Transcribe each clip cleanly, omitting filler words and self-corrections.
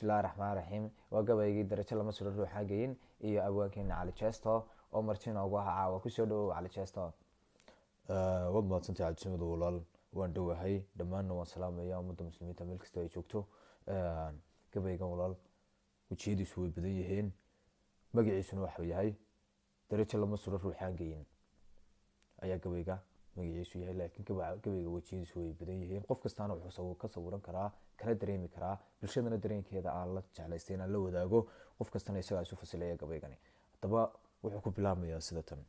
Bismillahi raxmaan raxiim. Waa gabaygii Darajo Lama Suro Ruuxaan Geyin iyo abwaankeena Cali Jesto oo marti noogu aha caawa. Kusoo dhawow, Cali Jesto. Waad mahadsantahay, Cabdisamad walaal. Waan dhowahay, dhammaanna waan salaamaya ummadda muslimiinta meel kasta ay joogto. Gabaygan walaal wejiyadiisu way badan yihiin, magaciisuna waxuu yahay Darajo Lama Suro Ruuxaan Geyin ayaa gabayga magaciisu yahay, laakiin gabayga wejiyadiisu way badan yihiin. Qof kastaana wuxuu ka sawiran karaa, kana dareemi karaa bulshadana dareenkeeda aan la jeclaystay inaan la wadaago. Qof kastana isagaa isu fasilaya gabaygani. Haddaba wuxuu ku bilaabmayaa sida tan: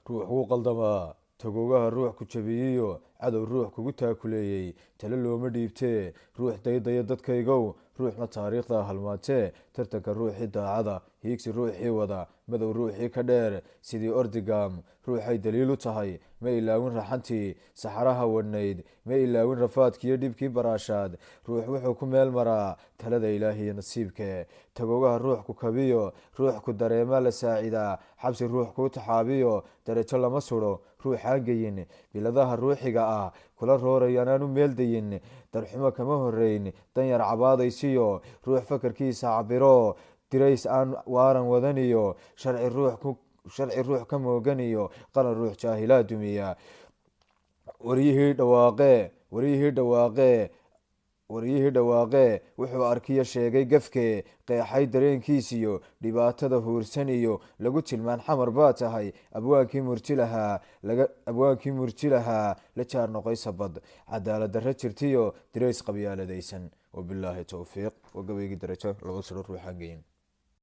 Ruux wuu qaldamaa, tagoogaha ruux ku jabiyiyo, cadow ruux kugu taakuleeyey, talo looma dhiibtee. Ruux daydaya dadkaygow, ruuxna taariikhda halmaantee. Tartanka ruuxii daacada, hiigsi ruuxii wada, madow ruuxii ka dheer sidii ordigam, ruuxay daliil u tahay. Ma ilaawin raxantii saxaraha wadhnayd, ma ilaawin rafaadkiiyo dhibkii baraashaad. Ruux wuxuu ku meel maraa talada ilaahiyo nasiibke. Tagoogaha ruux ku kabiyo, ruux ku dareema la saacidaa. Xabsi ruux kuu taxaabiyo, darajo lama suro ruuxaan geyin. Biladaha ruuxiga ah kula roorayaan aanu meeldayin. Darxumo kama horeyn danyar cabaadaysiyo, ruux fakarkiisa cabiro, dirays aan waaran wadaniyo, sharci ruux ku sharci ruux ka mooganiyo, qaran ruux jaahilaa dumiya. Waryihii dhawaaqee, waryihii dhawaaqee, waryihii dhawaaqee, wuxuu arkiyo sheegay gafkee, qeexay dareenkiisiyo dhibaatada huursaniyo, lagu tilmaan xamar baa tahay. Abwaankii murti lahaa laga, abwaankii murti lahaa la jaar noqoy sabad cadaalad darro jirtiyo dirays qabyaaladaysan. Wabilaahi towfiiq. Waa gabaygii Darajo Laba Suro Ruuxaan Geyin.